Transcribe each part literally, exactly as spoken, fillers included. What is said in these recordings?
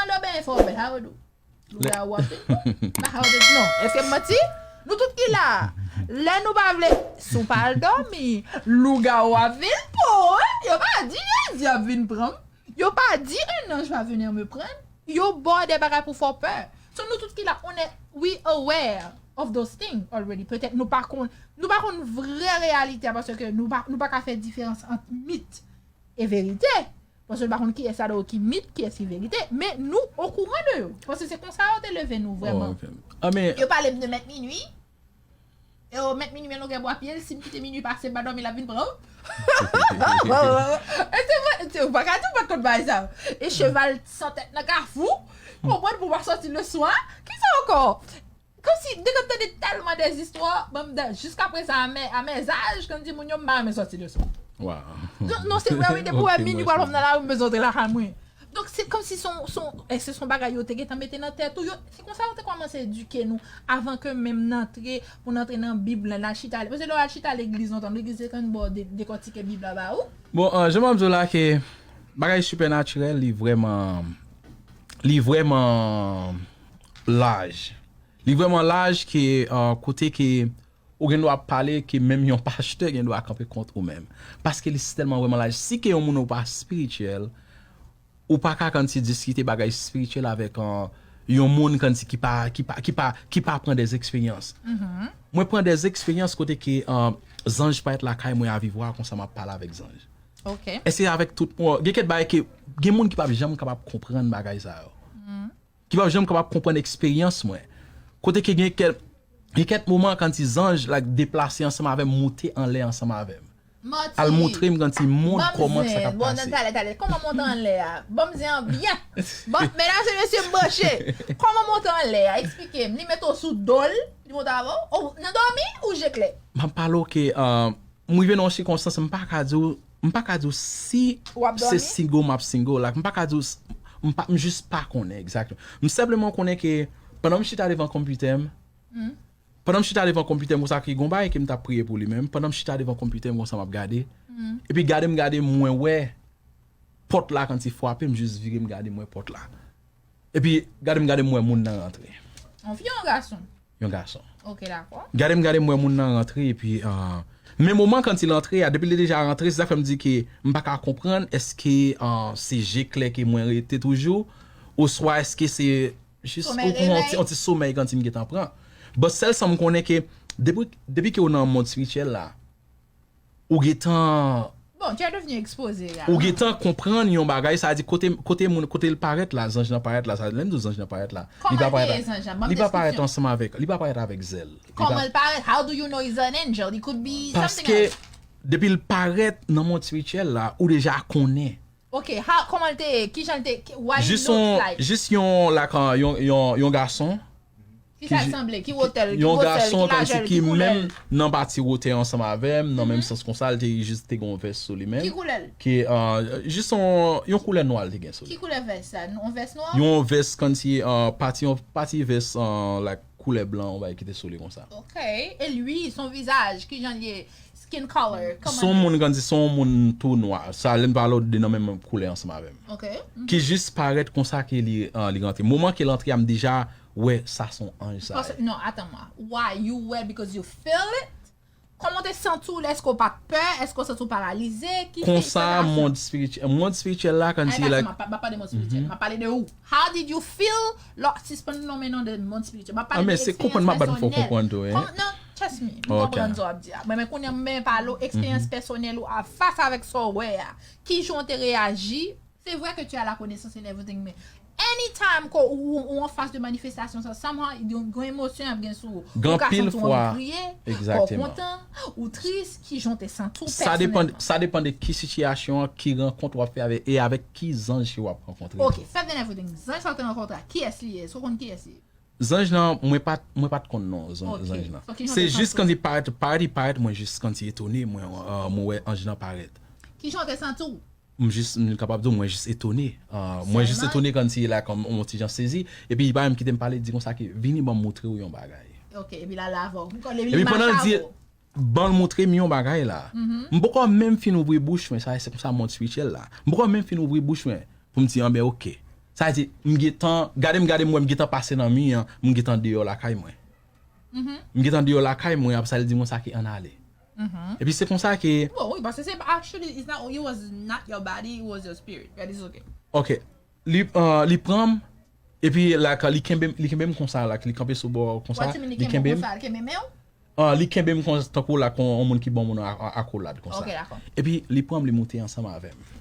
Lè w benyen fò w bèy, sa yo di w. Lougawou ap vin pou w. Sa yo di w. Non, èske m manti? Nou tout ki la. Lè nou pa vle, si w pa al dòmi, lougawou ap vin pou w. Yo pa di Jezi ap vin pran m. Yo pa di un ange va venir me prendre. Yo ba w de bagay pou fè w pè. So nou tout ki la, on est, we aware of those things already. Petèt nou pa konn, nou pa konn vrè reyalite a paske nou pa, nou pa ka fè diferans ant mit e verite. Paske nou pa konn kiyès ladan yo ki mit, kiyès ki verite. Men nou okouran de yo. Paske se konsa yo te leve nou vrèman. I mean, Yo pale m de mèt minui. E yo mèt minui men longè bwa pye l, si m kite minui pase, m pa dòmi, l ap vin pran m. E se vre, se, ou pa ka di ou pa t konn bagay sa. E cheval san tèt nan kafou, konprann pou w pa sòti leswa. Kisa ankò? Kòmsi, depi m tande tèlman de zistwa, ban m de, jiska prezan, a mè, a mè zaj, kan di moun yo, m pa renmen sòti leswa. Wow. Non, non, se vre, wi, depi w wè minui pral pran m nan lari, m bezwen antre lakay mwen. Donk, se kòmsi se yon, se yon, èske se yon bagay yo te gentan mete nan tèt ou? Yo, se konsa yo te kòmanse edike nou avan ke menm n antre, pou n antre nan Bib la, n al chita, paske lè w al chita legliz lontan, legliz te konn ba w de, dekòtike Bib la ba ou. Bon, uh, jan m ap di w la ke bagay sipènatirèl, li vrèman, li vrèman laj. Li vrèman laj ke uh, kote ke ou gen dwa pale ke menm yon pastè gen dwa kanpe kont ou menm. Paske li tèlman vrèman laj. Si ke yon moun ou pa espirityèl, ou pa ka kòmsi diskite bagay espirityèl avèk uh, yon moun kòmsi ki pa, ki pa, ki pa, ki pa pran de eksperyans. Mwen pran de eksperyans kote ke uh, zanj parèt lakay mwen avivwa konsa m ap pale avèk zanj. Ok. Èske avèk tout mwen, gen kèk bagay ke, gen moun ki p ap janm kapab konprann bagay sa yo. Ki p ap janm kapab konprann eksperyans mwen. Kote ke gen kèk, gen kèk moman kòmsi zanj la deplase ansanm avè m, moute anlè ansanm avè m. Al moutre m kòmsi mond kòman sa k ap pase. Talè, talè. Kòman monte anlè a? Ban m zen an byen. Bon, medam e mesye, m branche. Kòman monte anlè a? Eksplike m. Li mete w sou do l, li monte avè w? Ou nan dòmi ou je klè? M ap pale w ke uh, m rive nan yon sikonstans, m pa ka di w, m pa ka di w si se single m ap single, like, m pa ka di w, m pa, m jis pa konnen egzakteman. M senpleman konnen ke pandan m chita devan konpitè m, pandan m chita devan konpitè m konsa ke gon bagay ke m t ap priye pou li menm, pandan m chita devan konpitè m konsa m ap gade, epi gade m gade m mwen wè pòt la kòmsi frape, m jis vire m gade m wè pòt la. Epi gade m gade m wè moun nan rantre. Yon fi yon gason? Yon gason. Ok, dakò. Gade m gade m wè moun nan rantre epi uh, men moman kòmsi l antre a, depi l te deja rantre, se sa k fè m di ke m pa ka konprann èske uh, se je klè ke mwen rete toujou, oswa èske se jis yon ti somèy kòmsi m gentan pran. Bon, sèl sa m konnen ke depi, depi ke w nan mond espirityèl la, ou gentan Bon, tu es devenu exposé la. Ou gentan konprann yon bagay, sa di kote, kote moun, kote l parèt la, zanj nan parèt la, sa lè m di w zanj nan parèt la, li pa parèt, li pa parèt ansanm avèk, li pa parèt avèk zèl. Kòman l parèt? How do you know he's an angel? He could be something else. Paske depi l parèt nan mond espirityèl la, ou deja konnen. Ok, how, kòman l te ye? Kijan l te, what he looks like? Jis yon, like, yon, yon, yon gason. Ki sa l sanble? Ki wotè l? Yon gason kòmsi ki menm nan pati wotè ansanm avè m, nan menm sans konsa, l te jis te gen yon vès sou li menm. Ki koulè l? Ki jis yon, yon koulè nwa l te gen sou li. Ki koulè vès sa? Yon vès nwa? Yon vès kòmsi pati, yon pati vès like koulè blan, yon bagay ki te sou li konsa. Ok. E li, son vizaj, kijan l ye? Skin color? Se yon moun kòmsi se yon moun tou nwa. Sa lè m pale w de nan menm koulè ansanm avè m. Ok. Ki jis parèt konsa ke li, li rantre. Moman ke l antre a, m deja wè sa se yon anj sa ye. Non, attends-moi. Why? You were because you feel it? Kòman w te santi w la? Èske w pa t pè? Èske w santi w paralize? Ki Konsa, mond espirityèl, mond espirityèl la, kòmsi like. M ap pale de mond espirityèl. M ap pale de ou. How did you feel? Lò, sispann nonmen non de mond espirityèl. M ap pale de eksperyans pèsonèl. Konprann tou, wi. Non, trust me. M konprann sa w ap di a. Mwen, men kounye a, m men pale w eksperyans pèsonèl ou a fas avèk sa w wè a. Kijan w te reyaji? Se vre ke tu as la connaissance and everything, men anytime ke ou, ou anfas de manifestasyon sa, somehow, yon, yon emosyon ap gen sou ou. Ou ka santi w anvi kriye, ke w kontan, ou tris, kijan w te santi w pèsonèlman. Sa depann de ki sitiyasyon an, ki rankont w ap fè avè, e avèk ki zanj ke w ap rankontre tou. Ok, first and everything, zanj sa w te rankontre a, kiyès li ye? Èske w konn kiyès li ye? Zanj lan, mwen pa t, mwen pa t konn non zanj lan. Se jis kan li parèt, parèt, li parèt, mwen jis kan li etone, mwen, mwen wè anj lan parèt. Kijan w te santi w? M jis, m kapab di w, mwen jis etone. Mwen jis etone kan li la, kòm yon ti jan sezi. Epi li pa menm kite m pale, li di konsa ke vini ban m moutre w yon bagay. Ok, epi l ale avè w. Epi pandan l di, ban l moutre m yon bagay la. M poko menm fin ouvri bouch mwen, sa se konsa mond espirityèl la. M poko menm fin ouvri bouch mwen pou m di, anben, ok. Sa vle di, m gentan, gade m, gade m, wè m gentan pase nan mi an, m gentan deyò lakay mwen. M gentan deyò lakay mwen, apre sa, li di mwen sa ke ann ale. Epi se konsa ke, Bon, wi, paske se actually, it's not, it was not your body, it was your spirit. But it's okay. Ok, li, uh, li pran m, epi like, li kenbe, li kenbe m konsa, like, li kanpe sou bò konsa, What you mean, li li kenbe kenbe m. Konsa, li kenbe men w? Ah, li kenbe m konsa tankou la kon yon moun ki bon moun akolad konsa. Ok, dakò. Epi li pran m, li moute ansanm avè m.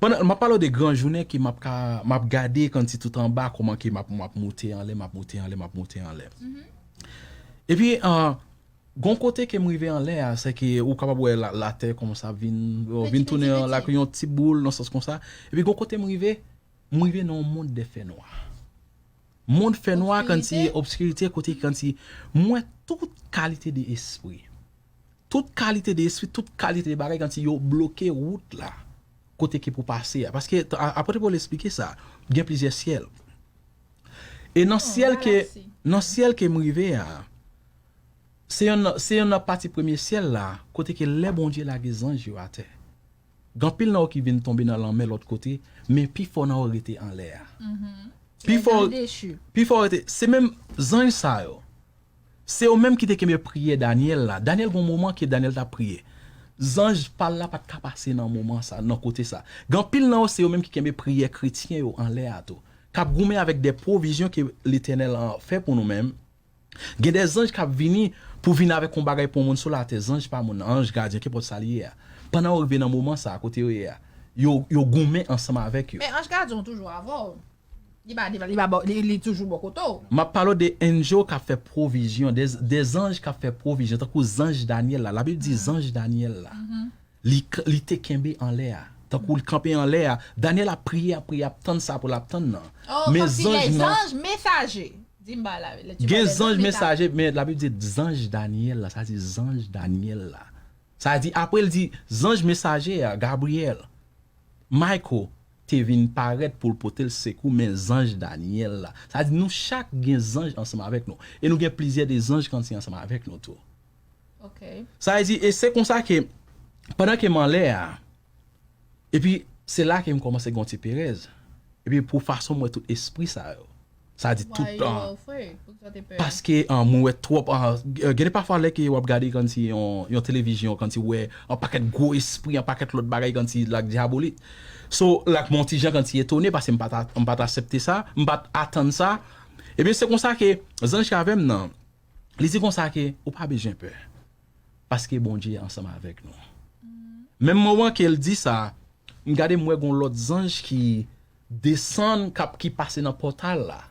Pandan m ap pale de gran jounen ke m ap ka, m ap gade kòmsi tout anba, kòman ke m ap, m ap moute anlè, m ap moute anlè, m ap moute anlè. Epi, ah, gon kote ke m rive anlè a, se ke ou kapab wè la, latè kòmanse ap vin, vin tounen an, like yon ti boul nan sans konsa. Epi gon kote m rive, m rive nan yon mond de fènwa. Mond fènwa, kòmsi obskirite, kote kòmsi m wè tout kalite de espri. Tout kalite de espri, tout kalite de bagay, kòmsi yo bloke wout la. Kote ke pou pase a. Paske apot Pòl esplike sa, gen plizyè syèl. E nan syèl ke, nan syèl ke m rive a, se yon, se yon nan pati premye syèl la, kote ke lè Bondye lage zanj yo atè. Gen anpil nan yo ki vin tonbe nan lanmè lòt kote, men pi fò nan yo rete anlè a. Pi fò, pi fò rete, se menm zanj sa yo. Se yo menm ki te kenbe priyè Danyèl la. Danyèl gon moman ke Danyèl t ap priye. Zanj pa l la pa t ka pase nan moman sa, nan kote sa. Gen anpil nan yo, se yo menm ki kenbe priyè kretyen yo anlè a tou. K ap goumen avèk de pwovizyon ke Letènèl fè pou nou menm. Gen de zanj k ap vini pou vin avèk yon bagay pou yon moun sou latè. Zanj pa moun nan, anj gadyen, kenpòt sa li ye a. Pandan yo rive nan moman sa, kote yo ye a, yo, yo goumen ansanm avèk yo. Men anj gadyen toujou avè w. Li pa, li pa, li pa bò, li, li toujou bò kote w. M ap pale w de angel k ap fè pwovizyon, de, de zanj k ap fè pwovizyon, tankou zanj Danyèl la. Labib di zanj Danyèl la. Li, li te kenbe anlè a. Tankou li kanpe anlè a. Danyèl ap priye, ap priye, ap tann sa pou l ap tann nan. Oh, men zanj nan, zanj mesaje. Di m ba la. Gen zanj mesaje, men Labib di zanj Danyèl la. Sa di zanj Danyèl la. Sa di, apre l di, zanj mesaje a, Gabriyèl, Michael, te vin parèt pou l pote l sekou, men zanj Danyèl la. Sa di, nou chak gen zanj ansanm avèk nou. E nou gen plizyè de zanj kòmsi ansanm avèk nou tou. Ok. Sa vle di, e se konsa ke, pandan ke m anlè a, epi se la ke m kòmanse gen yon ti perèz. Epi pou fason m wè tout espri sa yo. Sa di tout tan. Paske mwen wè twòp, gen de pafwa lè ke w ap gade kòmsi yon, yon televizyon, kòmsi w wè yon pakèt gwo espri, yon pakèt lòt bagay kòmsi lak dyabolik. So, lak mwen yon ti jan kòmsi etone, paske m pa t, m pa t aksepte sa, m pa t atann sa. Ebyen, se konsa ke zanj ki avè m nan, li di konsa ke ou pa bezwen pè. Paske Bondye ansanm avèk nou. Menm moman ke l di sa, m gade m wè gon lòt zanj ki desann, k ap, ki pase nan pòtal la.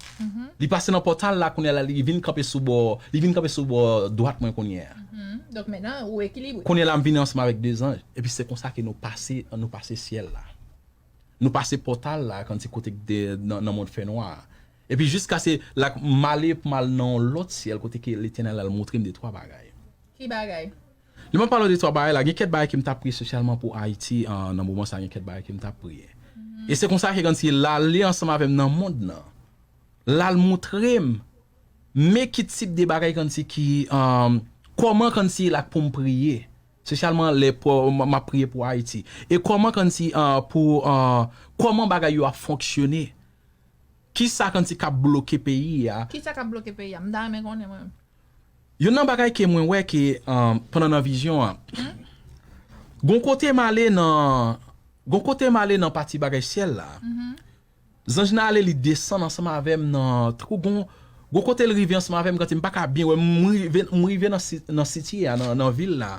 Li pase nan pòtal la, kounye a la, li vin kanpe sou bò, li vin kanpe sou bò dwat mwen kounye a. Donk, mentnan, ou ekilibre. Kounye a la, m vin ansanm avèk de zanj. Epi se konsa ke nou pase, nou pase syèl la. Nou pase pòtal la, kòmsi kote k de, nan, nan mond fènwa a. Epi jiskaske la, m ale pou m al nan yon lòt syèl, kote ke Letènèl al montre m de twa bagay. Ki bagay? Lè m ap pale w de twa bagay la, gen kèk bagay ke m t ap priye espesyalman pou Ayiti, nan moman sa, gen kèk bagay ke m t ap priye. E se konsa ke kòmsi l ale ansanm avè m nan mond nan. L al montre m, men ki tip de bagay kòmsi ki, kòman kòmsi la pou m priye. Espesyalman lè m ap priye pou Ayiti. E kòman kòmsi, pou, kòman bagay yo ap fonksyone. Kisa kòmsi k ap bloke peyi a? Kisa k ap bloke peyi a? M ta renmen konnen mwen. Youn nan bagay ke mwen wè ke, pandan nan vizyon an, gon kote m ale nan, gon kote m ale nan pati bagay syèl la. Zanj nan ale, li desann ansanm avè m nan twou, gon, gon kote l rive ansanm avè m, kòmsi m pa ka byen wè, m rive, m rive nan, nan siti a, nan, nan vil la.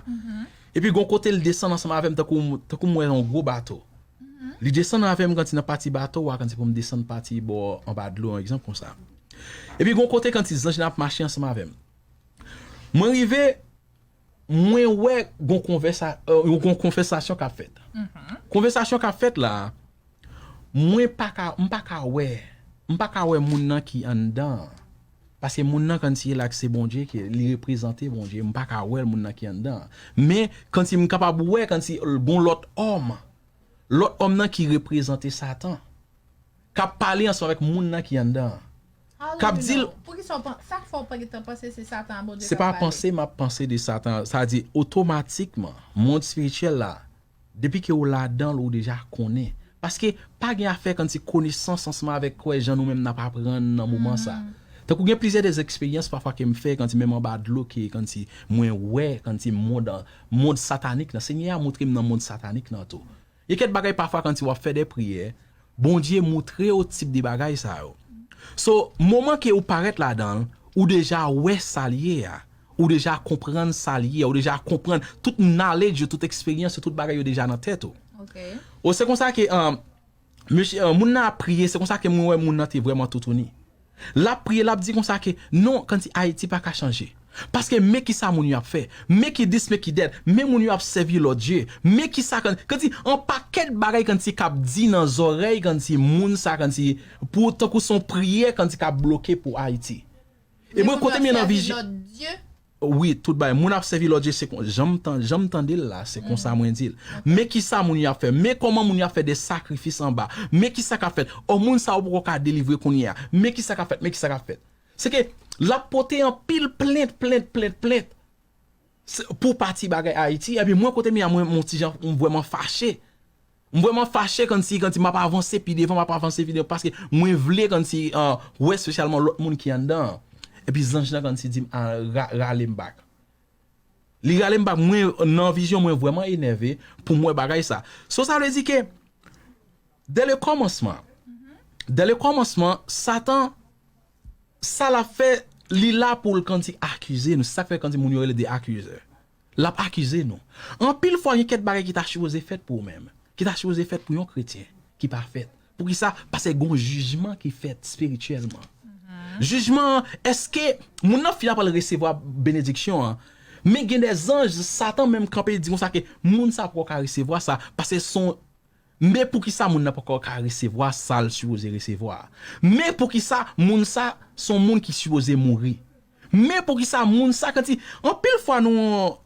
Epi gon kote l desann ansanm avè m, tankou, tankou m wè yon gwo bato. Li desann avè m kòmsi nan pati bato a, kòmsi pou m desann pati bò anba dlo, yon egzanp konsa. Epi gon kote kòmsi zanj nan ap mache ansanm avè m. Mwen rive, mwen wè gon konvèsa, gon konvèsasyon k ap fèt. Konvèsasyon k ap fèt la, mwen pa ka, m pa ka wè, m pa ka wè moun nan ki anndan an. Paske moun nan kòmsi l ak se Bondye ke li reprezante Bondye, m pa ka wè moun nan ki anndan an. Men kòmsi m kapab wè kòmsi gon lòt òm. Lòt òm nan ki reprezante Satan. K ap pale ansanm avèk moun nan ki anndan an. K ap di l. Poukisa w pan-, sa k fè w pa gentan panse se Satan an Bondye k ap pale? Se pa panse m ap panse de Satan. Sa di otomatikman, mond espirityèl la, depi ke w ladan l, ou deja konnen. Paske pa gen afè kantsi konesans ansanm avèk kwè jan nou menm n ap aprann nan moman sa. Tankou gen plizyè de eksperyans pafwa ke m fè kantsi menm anba dlo ke kantsi mwen wè kantsi mond, mond satanik nan. Senyè a montre m nan mond satanik nan tou. Gen kèk bagay pafwa kantsi w ap fè de priyè, Bondye montre w tip de bagay sa yo. So, moman ke ou parèt ladan l, ou deja wè sa l ye a. Ou deja konprann sa l ye a. Ou deja konprann tout knowledge yo, tout eksperyans yo, tout bagay yo deja nan tèt ou. Ok. O, se konsa ke, um, mesye, uh, moun nan ap priye, se konsa ke mwen wè moun nan te vrèman toutouni. L ap priye, l ap di konsa ke non, kantsi Ayiti pa ka chanje. Paske men kisa moun yo ap fè. Men ki dis, men ki dèt. Men moun yo ap sèvi lòt dye. Men kisa kantsi, kantsi an pakèt bagay kantsi k ap di nan zòrèy kantsi moun sa kantsi pou tankou se yon priyè kantsi k ap bloke pou Ayiti. E mwen kote m ye nan vizyon. Wi, tout bagay. Moun ap sèvi lòt dye, se kon, jan m tan, jan m tande l la, se konsa mwen di l. Men kisa moun yo ap fè, men kòman moun yo ap fè de sakrifis anba, men kisa k ap fèt. O, moun sa yo poko ka delivre kounye a. Men kisa k ap fèt, men kisa k ap fèt. Se ke l ap pote anpil plent, plent, plent, plent. Se, pou pati bagay Ayiti, epi mwen kote m ye a, mwen, mwen ti jan, m vrèman fache. M vrèman fache kantsi, kantsi m ap avanse pi devan, m ap avanse pi devan, paske mwen vle kantsi, uh, wè espesyalman lòt moun ki anndan an. Epi zanj nan kantsi di m, ah, ra, rale m back. Li rale m back, mwen nan vizyon, mwen vrèman enève pou m wè bagay sa. So sa vle di ke, dès le commencement, dès le commencement, Satan, sa l ap fè, li la pou l kantsi akize nou. Se sa k fè kantsi moun yo rele de accuser. L ap akize nou. Anpil fwa, gen kèk bagay ki ta sipoze fèt pou ou menm, ki ta sipoze fèt pou yon kretyen, ki pa fèt. Poukisa? Paske gon jijman ki fèt espirityèlman. Jijman an, èske moun nan fin apral resevwa benediksyon an? Men gen de zanj, Satan menm kanpe, li di konsa ke moun sa poko ka resevwa sa, paske se yon Men poukisa moun nan poko ka resevwa sa l sipoze resevwa a. Men poukisa moun sa se yon moun ki sipoze mouri. Men poukisa moun sa kantsi, anpil fwa nou,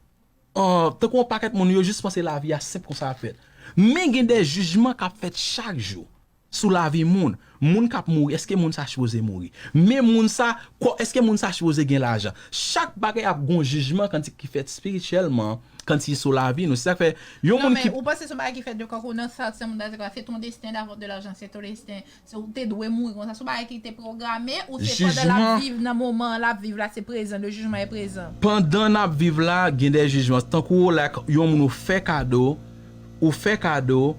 uh, tankou yon pakèt moun yo jis panse lavi a senp konsa ap fèt. Men gen de jijman k ap fèt chak jou sou lavi moun. Moun k ap mouri, èske moun sa sipoze mouri? Men moun sa, kò, èske moun sa sipoze gen lajan? Chak bagay ap gon jijman kantsi ki fèt espirityèlman, kantsi sou lavi nou. Se sa k fè yon Non, moun men ki ou panse se yon bagay ki fèt de kòk ou nan sa, se moun nan se ton destin d'avoir de l'argent, c'est ton destin. Se ou te dwe mouri konsa. Se yon bagay ki te pwograme ou se pandan l ap Jijman. Viv nan moman l ap viv la, se prezan, le jugement est présent. Pandan n ap viv la, gen de jijman. Tankou, like, yon moun ou fè kado, ou fè kado,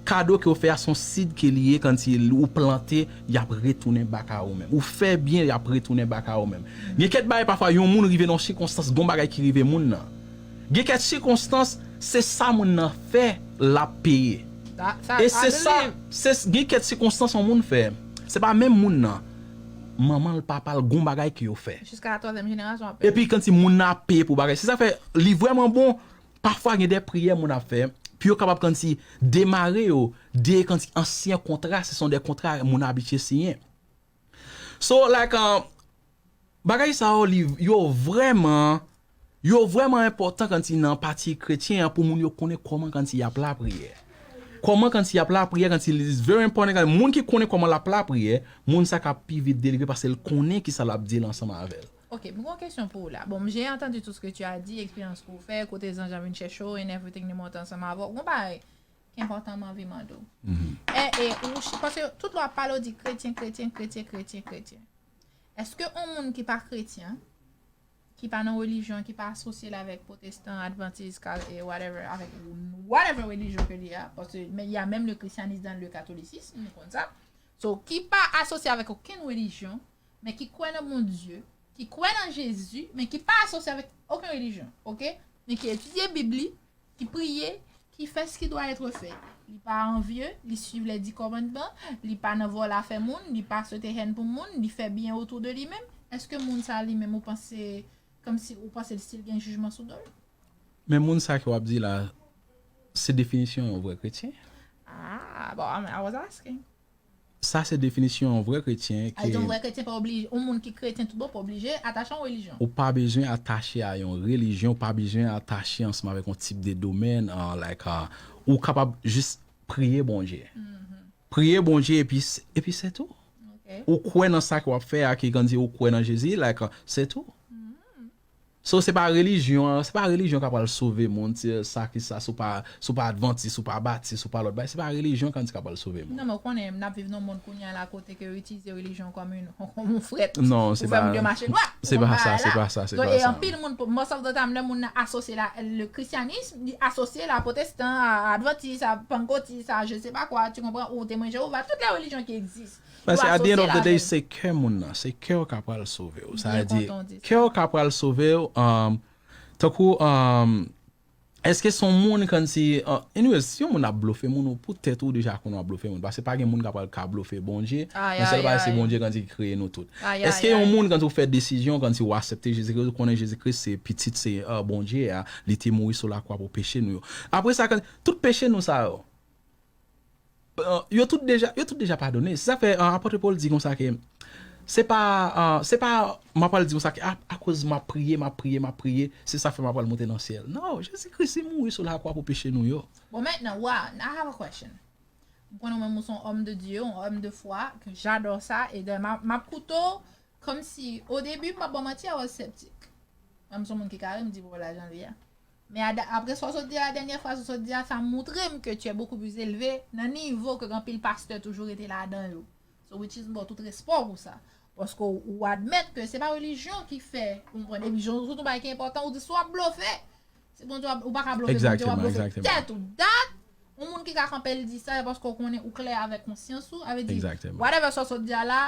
kado ke ou fè a se yon sid ke li ye, kantsi ou plante, y ap retounen baka ou menm. Ou fè byen, y ap retounen baka ou menm. Gen kèk bagay pafwa, yon moun rive nan yon sikonstans, gon bagay ki rive moun nan. Gen kèk sikonstans, se sa moun nan fè, l ap peye. Sa- sa- E I se sa, believe. Se gen kèk sikonstans yon moun fè. Se pa menm moun nan. Manman l, papa l, gon bagay ke yo fè. Jiska la twazyèm jenerasyon ap peye. Epi kantsi moun nan ap peye pou bagay. Se sa k fè li vrèman bon. Pafwa gen de priyè moun ap fè pou yo kapab kantsi demare yo de kantsi ansyen kontra, se son de kontra moun abitye siyen. So, like, uh, bagay sa yo, li, yo vrèman, yo vrèman enpòtan kantsi nan pati kretyen an pou moun yo konnen kòman kantsi y ap lapriyè. Kòman kantsi y ap lapriyè, kantsi it's very important, kantsi moun ki konnen kòman l ap lapriyè, moun sa ka pi vit delivre paske l konnen kisa l ap di l ansanm avè l. Ok, mwen gen yon kesyon pou ou la. Bon, j'ai entendu tout ce que tu as dit, eksperyans ke w fè, kote zanj lan vin chèche w, and everything li monte ansanm avè w. Gon bagay ki enpòtan mwen anvi mande w. E, e, ou, paske tout lè w ap pale, w di kretyen, kretyen, kretyen, kretyen, kretyen. Èske yon moun ki pa kretyen, ki pa nan relijyon, ki pa asosye l avèk pwotestan, advantis, ka- e whatever, avèk whatever relijyon ke li a, paske men, il y a même le christianisme dans le catholicisme, nou konn sa. So, ki pa asosye avèk okenn relijyon, men ki kwè nan Bondye, ki kwè nan Jezi, men ki pa asosye avèk okenn relijyon, ok? Men ki etidye Bib li, ki priye, ki fè ce qui doit être fait. Li pa anvye, li suiv les dix commandements, li pa nan vòlè afè moun, li pa swete hèn pou moun, li fè byen otou de li menm. Èske moun sa li menm ou panse, kòmsi ou panse l still gen jijman sou do l? Men moun sa ke w ap di la, se definisyon yon vrè kretyen. Ah, bon, I mean, I was asking. Sa se definisyon yon vrè kretyen. Ay, yon vrè kretyen pa oblije, yon moun ki kretyen tout bon pa oblije atache a yon relijyon. Ou pa bezwen atache a yon relijyon, ou pa bezwen atache ansanm avèk yon tip de domèn, uh, like, uh, ou kapab jis priye Bondye. Priye Bondye epi, epi se tou. Ok. Ou kwè nan sa ke w ap fè a, ki kandye ou kwè nan Jezi, like, uh, se tou. So, se pa relijyon an, se pa relijyon k ap pral sove moun, se sa ki sa, si w pa, si w pa advantis, si w pa batis, si w pa lòt bagay, se pa relijyon k ann di k ap pral sove moun. Non, men w konnen, n ap viv nan yon mond kounye a la kote ke yo itilize relijyon kòm yon, kòm yon frèt. Non, se pa, se pa sa, se pa sa, se pa sa. E anpil moun, most of the time, lè moun nan asosye la, le christianisme, li asosye la protestant, à adventiste, à pentecôtiste, à je sais pas quoi, tu comprends, ou Témoin Jéhovah, toutes les religions qui existent. Paske at the end of the day, se kè moun nan, se kè w k ap pral sove w. Sa vle di, kè w k ap pral sove w, um, tankou, um, èske se yon moun kòmsi, uh, anyways, si yon moun ap blofe moun, ou poutèt ou deja konn w ap blofe moun. Paske pa gen moun k ap pral ka blofe Bondye. Nan sèl bagay, se Bondye kòmsi ki kreye nou tout. Èske yon moun kòmsi ou fè desizyon, kòmsi ou aksepte Jezikri, ou konnen Jezikri se pitit se, uh, Bondye a, li te mouri sou lakwa pou peche nou yo. Apre sa, kòmsi, tout peche nou sa yo, uh, yo tout deja, yo tout deja padone. Se sa k fè, uh, apot Pòl di konsa ke se pa, uh, se pa, m ap pral di konsa ke a, akoz m ap priye, m ap priye, m ap priye, se sa fè m ap pral monte nan syèl. Non, Jezi Kris li mouri sou lakwa pou peche nou yo. Bon, maintenant, wa, I have a question. Mwen menm, ou se yon homme de Dieu, yon homme de foi, que j'adore ça, e m ap koute w, kòmsi, o debi, m p ap ba w manti, I was sceptic. Mwen, m se yon moun ki kare, m di, bon, la jan li ye. Men apre sa w sot di a, dènyè fraz ou sot di a, sa montre m ke tu es beaucoup plus élevé nan nivo ke gen anpil pastè toujou rete ladan yo. So, which is, m ba w tout respè w pou sa. Paske w admèt ke se pa relijyon ki fè, ou konprann, epi jan w sot yon bagay ki enpòtan, ou di si w ap blofe, se Bondye w ap, ou pa ka blofe Bondye, w ap blofe tèt ou. Dat, yon moun ki ka kanpe l di sa, se paske w konnen ou klè avèk konsyans ou, sa vle di, whatever sa w sot di a la,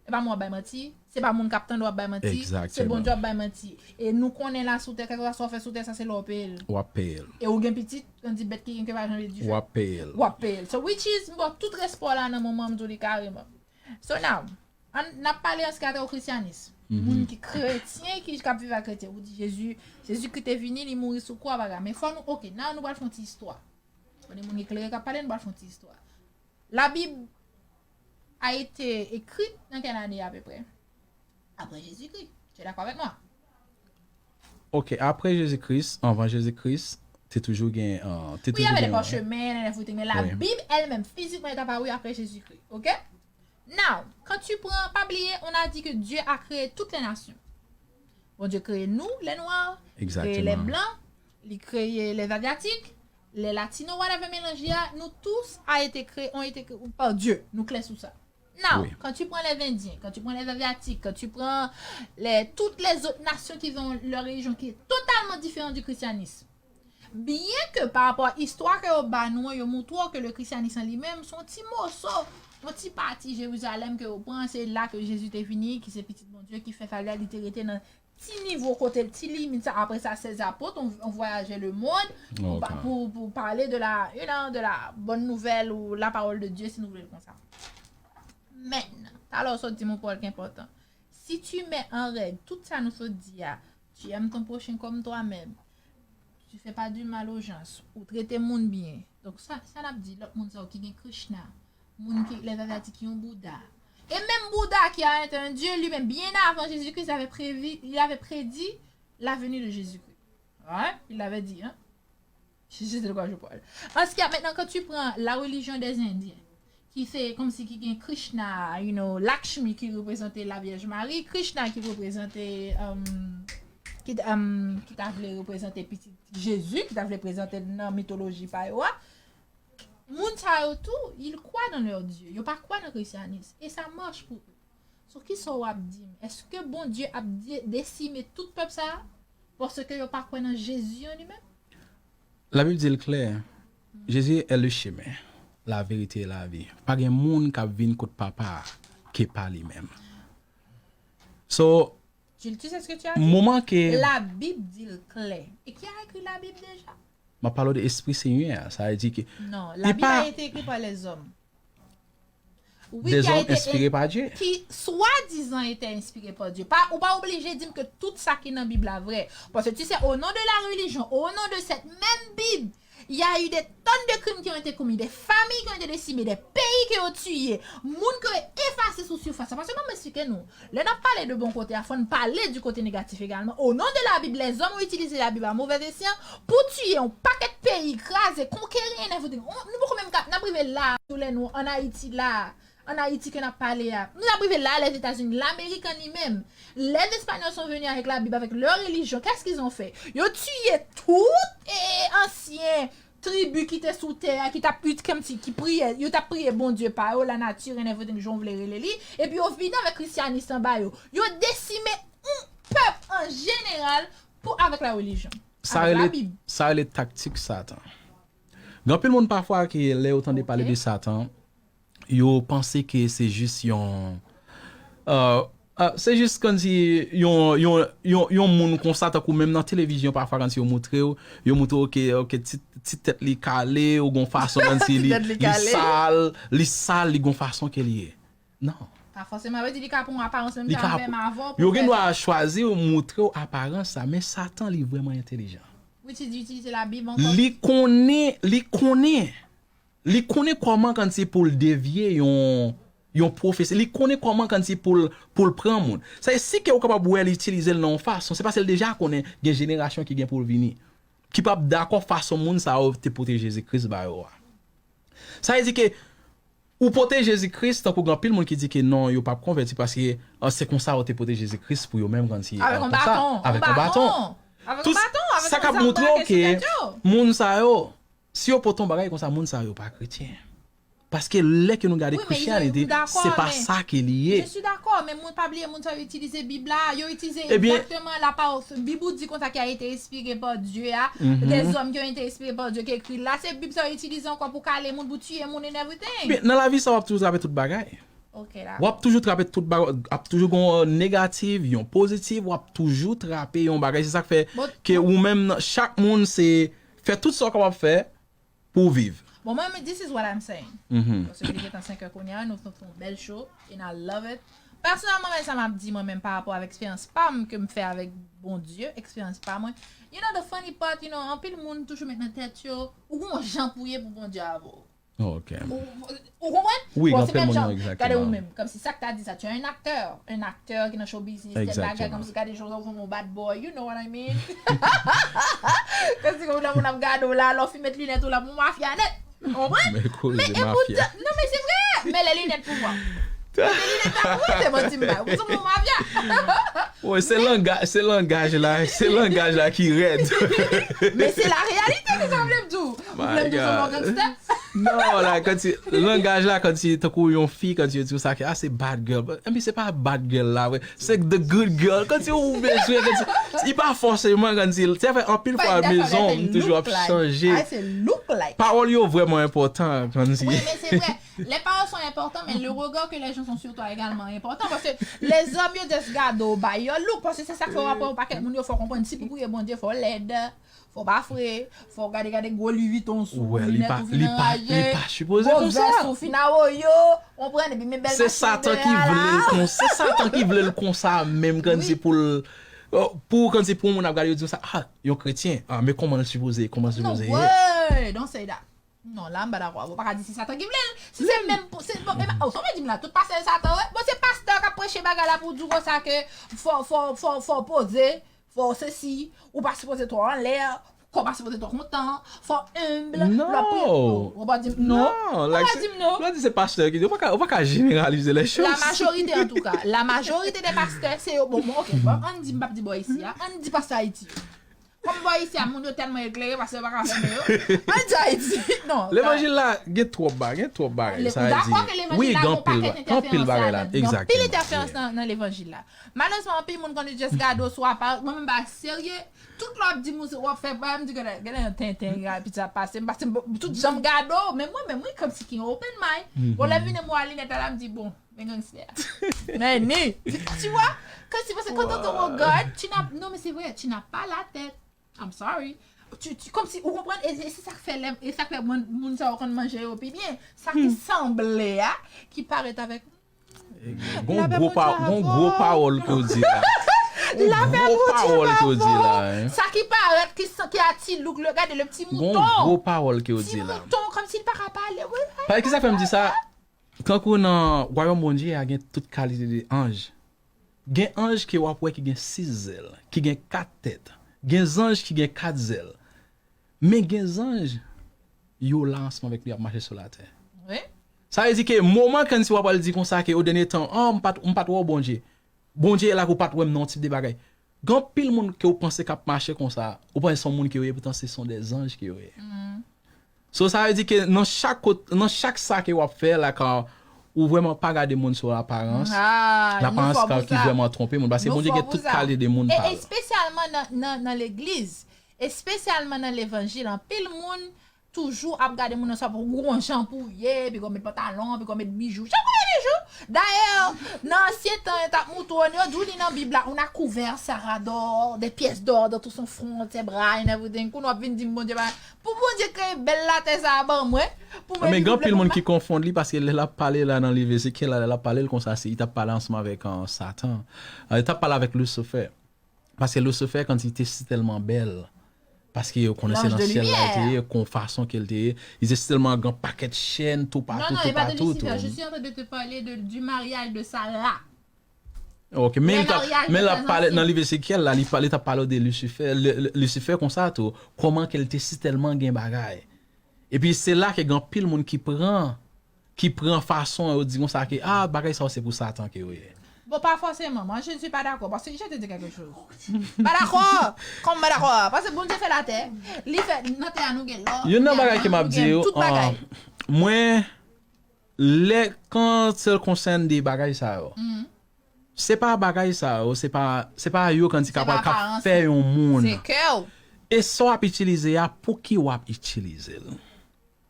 e pa mwen w ap bay manti, se pa moun k ap tande w ap bay manti, se Bondye w ap bay manti. E nou konnen la sou tè, kèlkeswa sa w fè sou tè, sa se lè w peye l. W ap peye l. E ou gen pitit, kòmsi bèt ki gen ke pa janbe dife. W ap peye l. W ap peye l. So, which is, m ba w tout respè w la nan moman an, m di w li kareman. So now, ann, n ap pale an se ki atè o krisyanis. Moun ki kretyen, ki k ap viv ak kretyen. Ou di Jezi, Jezikri te vini, li mouri sou kwa, bagay. Men fò nou, oke, now nou pral fè yon ti istwa. Fò de moun eklere k ap pale, nou pral fè yon ti istwa. La Bible a été écrite dans quelle année à peu près? Après Jésus-Christ. Tu es d'accord avec moi? Ok, apre Jezi Kris, anvan Jezi Kris, te toujou gen, uh, te toujou gen. Wi, y avait des parchemins and everything, men la Bible elle-même, physiquement, est apparue après Jésus-Christ. Ok? Now, quand tu prends, pas oublier, on a dit que Dieu a créé toutes les nations. Bondye kreye nou, les noirs, li kreye les blancs, li kreye les asiatiques, les latinos, whatever mélange y a, nous tous a été créés, ont été créés par Dieu. Nou klè sou sa. Now, quand tu prends les Indiens, quand tu prends les Asiatiques, quand tu prends les, toutes les autres nations qui ont leur religion qui est totalement différente du christianisme, byen ke pa rapò a istwa ke yo ba nou an, yo moutre w ke le christianisme an li menm se yon ti moso, yon ti pati Jerizalèm ke yo pran, se la ke Jezi te vini, ki se pitit Bondye, ki fè sa li a, li te rete nan ti nivo kote l, ti limit sa. Apre sa, sèz apot ont, ont voyagé le monde pour, pa- pour, pour parler de la, you know, de la bonne nouvelle ou la parole de Dieu, si nou vle l konsa. Men, talè w sot di m yon pawòl ki enpòtan. Si tu mets en règle tout sa nou sot di a, tu aimes ton prochain comme toi-même, tu fais pas du mal aux gens, ou trete moun byen. Donk sa, sa n ap di lòt moun sa yo ki gen Krishna, moun ki, les Asiatiques ki yon Bouddha. Et même Bouddha qui a été un dieu lui-même, bien avant Jésus-Christ, il avait prévu, il avait prédit la venue de Jésus-Christ. Hein? Il l'avait dit, hein? Jezi te kwa jou pwal. Paske mentnan, kan tu pran la religion des Indiens, ki se kòmsi ki gen Krishna, you know, Lakshmi ki reprezante la Vyèj Mari, Krishna ki reprezante, um, ki, um, ki ta vle reprezante pitit Jezi, ki ta vle prezante nan mitoloji pa yo a. Moun sa yo tou, ils croient dans leur Dieu. Yo pa kwè nan krisyanis. E sa mache pou yo. So, kisa w ap di m? Èske Bondye ap de- desime tout pèp sa a? Paske yo pa kwè nan Jezi an li menm? Labib di l klè, Jezi est le chemin, la vérité et la vie. Pa gen moun k ap vin kot Papa a ke pa li menm. So, Jules, tu sais ce que tu as dit? Moman ke Labib di l klè. E ki a ekri Labib deja? M ap pale w de Espri Senyè a, sa vle di ke Non, la Bible a été écrite par les hommes. Oui, des hommes inspirés par Dieu. Qui soi-disant était inspiré par Dieu. Pa, ou pa oblije di m ke tout sa ki nan Bib la vrè. Paske tu sais, au nom de la religion, au nom de cette même Bible, il y a eu des tonnes de crimes qui ont été commis, des familles qui ont été décimées, des pays que yo tiye, moun ke yo efase sou sifas la. Paske ban m eksplike nou, lè n ap pale de bon kote a, fò n pale du côté négatif également. Au nom de la Bible, les hommes ont utilisé la Bible à mauvais escient pou tiye yon pakèt peyi, kraze, konkeri, and everything. Nou poko menm ka, n ap rive la, sou lè nou, ann Ayiti la, en Haïti que n ap pale a. Nou ap rive la, les États-Unis, Lamerik an li menm. Les Espagnols sont venus avec la Bible, avec leur religion. Qu'est-ce qu'ils ont fait? Yo tiye tout e, ansyen tribi ki te sou tè a, ki t ap, ki, ki priye, yo t ap priye Bondye pa yo, la nature and everything, jan w vle rele li, epi yo vini avèk krisyanis anba yo. Yo desime yon pèp an jeneral pou, avèk la relijyon. Sa rele, sa rele taktik Satan. Gen anpil moun pafwa ke lè yo tande pale de Satan, yo panse ke se jis yon, euh, euh, se jis kòmsi yon, yon, yon, yon moun konsa, tankou menm nan televizyon, pafwa kòmsi yo montre w, yo montre w, ok, ok, ti, ti tèt li kale, ou gon fason kòmsi li, li sal, li sal, li gon fason ke li ye. Non. Pa fòseman vle di li ka pran yon aparans menm jan menm avè w pou fè sa. Yo gen dwa chwazi montre w aparans sa, men Satan li vrèman entelijan. Which is, li itilize Labib ankò. Li konnen, li konnen. Li konnen kòman kòmsi pou l devye yon, yon pwofesi. Li konnen kòman kòmsi pou l, pou l pran moun. Sa e si ke ou kapab wè l itilize l nan yon fason, se paske l deja konnen gen jenerasyon ki gen pou l vini, ki p ap dakò fason moun sa yo te pote Jezi Kris ba yo a. Sa vle di ke ou pote Jezi Kris, tankou gen anpil moun ki di ke non, yo p ap konvèti paske, ah, se konsa yo te pote Jezi Kris pou yo menm kòmsi, ah, konsa, avèk yon baton, avèk yon baton. Tout sa k ap montre w ke moun sa yo, si yo pote yon bagay konsa, moun sa yo pa kretyen. Paske lè ke nou gade Christianity, se pa sa ke li ye. Je suis d'accord, men moun pa bliye moun sa yo itilize Bib la, yo itilize egzakteman la pawòl. Bib ou di konsa ki a été inspiré par Dieu a, des hommes qui ont été inspirés par Dieu ki ekri l la, se Bib sa yo itilize ankò pou kale moun, pou tiye moun and everything. Ebyen, nan lavi sa w ap toujou trape tout bagay. Ok, dakò. W ap toujou trape tout bagay, ap toujou gon negatif, yon pozitif, w ap toujou trape yon bagay. Se sa k fè ke ou menm, chak moun se fè tout sa w kapab fè, pou w viv. Bon, mwen, this is what I'm saying. Paske li gentan senk è kounye a, nou fè yon bèl show, and I love it. Pèsonèlman, men sa m ap di mwen menm pa rapò avèk eksperyans pa m ke m fè avèk Bondye, eksperyans pa mwen. You know, the funny part, you know, anpil moun toujou met nan tèt yo, ou gon jan pou ye pou Bondye avè w. Ok. Ou, ou konprann? Wi, bon, se menm jan, gade ou menm, kòmsi sa k ta di sa, tu es un acteur, un acteur ki nan show business, tèl bagay, kòmsi gade jan w fè yon bad boy, you know what I mean? Kòmsi ke lè moun ap gade w la, lè w fin met linèt ou la, bon mafya nèt. Ou konprann? Men e poutan, non, men se vre, men lè linèt pou mwen. Mete linèt la pou mwen, se manti m bay. Ou se bon mafya. Wi, se langaj, se langaj la, se langaj la ki rèd. Men se la réalité, se sa m vle m di w. Ou vle m di w se yon gangsta? Non, la, kòmsi, langaj la, kòmsi, tankou yon fi, kòmsi yo di w sa ke, ah, se bad girl. Epi se pa bad girl la, vre. Se the good girl. Kòmsi ou bezwen, kòmsi, li pa fòseman, kòmsi, sa fè anpil fwa, mezon, m toujou ap chanje. Pawòl yo vrèman enpòtan, kòmsi. Wi, men se vre. Les paroles sont importantes, mais le regard que les gens ont sur toi également est important. Paske lèzòm yo just gade w by your look. Paske se sa k fè w ap wè yon pakèt moun yo fè w konprann si pou priye Bondye fò w lèd, fò w pa fre, fò w gade gade gwo Louis Vuitton sou ou, linèt ou fin anraje, gwo vès ou fin awoyo, w konprann, epi men bèl machin dèyè a la. Se Satan ki vle l konsa, se Satan ki vle l konsa menm, kòmsi pou l, pou, kòmsi pou moun ap gade yo di sa, ah, yon kretyen, ah, men kòman l sipoze, kòman l sipoze ye. No way, don't say that. Non, la, m pa dakò avè w. Ou pa ka di se Satan ki vle l. Si se menm pou, se, bon, e pa, oh, sa w vle di m la, tout pastè se Satan, wi. Bon, se pastè k ap preche bagay la pou w di w konsa ke fò, fò, fò, fò w poze, fò w sesi, ou pa sipoze twò anlè, kò w pa sipoze twò kontan, fò w humble, lè w ap priye. Non. Ou pa di m non. Non, like, ou pa di m non. Lè w di se pastè ki di, ou pa ka, ou pa ka jeneralize les choses. La majorité, en tout cas, la majorité des pasteurs, se yo, bon, bon, ok, bon, ann di, m p ap di bò isi a, ann di pastè Ayiti yo. Kòm bò isi a, moun yo tèlman eklere, pastè yo pa ka fèmen yo. Ann di Ayiti, non. Levanjil la, gen twòp bagay, gen twòp bagay, sa vle di. Ou dakò ke levanjil la gon pakèt entèferans ladan, gen anpil entèferans nan, nan levanjil la. Malerezman, anpil moun konn just gade w sou apa, mwen menm pa serye, tout lè w ap di moun, w ap fè, m di, gade, gade yon tenten, gade piti ap pase, m pase, m, tout jan m gade w, men mwen menm, wi, kòmsi ki yon open mind. Bon, lè vini m wè linèt la, m di, bon, men gangstè a. Men ni, tu vois, kòmsi, paske quand on te regarde, tu n'as, non, mais c'est vrai, tu n'as pas la tête. I'm sorry. Tu, tu, kòmsi, ou konprann, e, e se sa k fè lè, e sa k fè moun, moun sa yo konn manje yo pi byen. Sa ki sanble a, ki parèt avèk. Gon gwo pa, gon gwo pawòl ke w di la. Gon gwo pawòl ke w di la, hein. Sa ki parèt, ki san, ki a ti louk, le, gade le ti mouton. Gon gwo pawòl ke w di la. Ti mouton, kòmsi l pa ka pale, wi. Paske ki sa fè m di sa? Tankou nan wayòm Bondye a, gen tout kalite de anj. Gen anj ke w ap wè ki gen sis zèl, ki gen kat tèt. Gen zanj ki gen kat zèl. Men gen zanj, yo la ansanm avèk li, y ap mache sou latè. Wi. Sa vle di ke moman kòmsi w ap al di konsa ke o dènye tan, ah, m pa t, m pa t wè w Bondye. Bondye la ke w pa t wè m nan yon tip de bagay. Gen anpil moun ke w panse k ap mache konsa, ou panse se yon moun ke yo ye, poutan se son dè zanj ke yo ye. So, sa vle di ke nan chak kot, nan chak sa ke w ap fè, like, uh, ou vrèman pa gade moun sou aparans. Laparans ka ki vrèman twonpe moun. Paske Bondye gen tout kalite de moun pa l. Espesyalman nan, nan, nan legliz. Espesyalman nan levanjil. Anpil moun toujou ap gade moun nan swa pou gon jan pou w ye, piga w met pantalon, piga w met bijou. Chak moun gen bijou. Dayè, nan ansyen tan, yo t ap moutre w, yo di w li nan Bib la, on a couvert Sarah d'or, des pièces d'or dans tout son front, ses bras and everything. Kounye w ap vin di m Bondye pa. Pou Bondye kreye bèl latè sa a ban mwen, pou mwen viv lè moun la. Men gen anpil moun ki konfonn li, paske lè l ap pale la nan liv Ezekyèl la, lè l ap pale l konsa, se, li t ap pale ansanm avèk, uh, Satan. Uh, li t ap pale avèk Lisifè. Paske Lisifè, kòmsi li te si tèlman bèl, paske yo konnen se nan syèl la li te ye, kon fason ke l te ye, li te si tèlman gen pakèt chèn toupatou, toupatou, tou. Non, non, il n'est pas de Lucifer. Je suis en train de te parler de, du mariage de Sarah. Ok, men li t ap, men l ap pale nan liv Ezekyèl la, li pale, t ap pale de Lisifè, Li-, Li-, Lisifè konsa tou, kòman ke l te si tèlman gen bagay. Epi se la ke gen anpil moun ki pran, ki pran fason yo di konsa ke, ah, bagay sa yo se pou Satan ke yo ye. Bon, pas forcément. Moi, je ne suis pas d'accord. Parce que je te dis quelque chose. Pas d'accord. Kòman m pa dakò? Paske Bondye fè latè. Li fè, nan tè a nou gen lò. Youn nan bagay ke m ap di yo, tout bagay. Mwen, lè, kan sa konsène de bagay sa yo, se pa bagay sa yo, se pa, se pa yo kòmsi k ap, k ap fè yon moun. Se kè w. E sa w ap itilize a, pou ki w ap itilize l?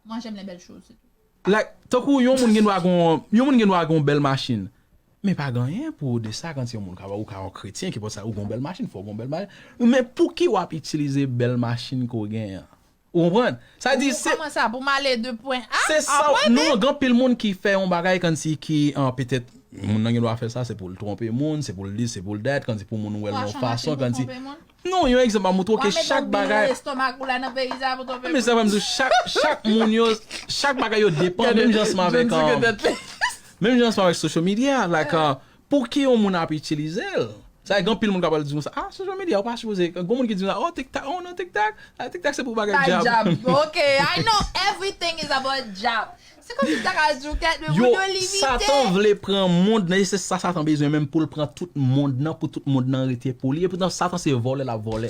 Moi, j'aime les belles choses, c'est tout. Like, tankou yon moun gen dwa gon, yon moun gen dwa gon bèl machin. Men pa gen anyen pou ou de sa, kòmsi yon moun ka, ou ka yon kretyen ki panse ou gon bèl machin, fò w gon bèl machin. Men pou ki w ap itilize bèl machin ke w genyen an? Ou konprann? Sa di se. Kòman sa, pou m ale de pwen A a pwen B? Non, gen anpil moun ki fè yon bagay kòmsi ki, ah, petèt, moun nan gen dwa fè sa, se pou l twonpe moun, se pou l dis, se pou l dat, kòmsi pou moun wè l yon fason, kòmsi. Non, yon egzanp, m ap montre w ke chak bagay. Men sa fè m di w, chak, chak moun yo, chak bagay yo depann, menm jan ansanm avèk, um, menm jan ansanm avèk social media, like, uh, pou ki yon moun ap itilize l. Sa gen anpil moun k ap al di konsa, ah, social media, ou pa sipoze. Gen moun ki di konsa, oh, TikTok, oh, non, TikTok, ah, TikTok se pou bagay djab. Djab. Ok, I know everything is about djab. Se kòmsi m ta ka di w, kèk de moun yo limite. Satan vle pran mond nan, e se sa Satan bezwen menm pou l pran tout mond nan, pou tout mond nan rete pou li. Epoutan Satan se vòlè l ap vòlè.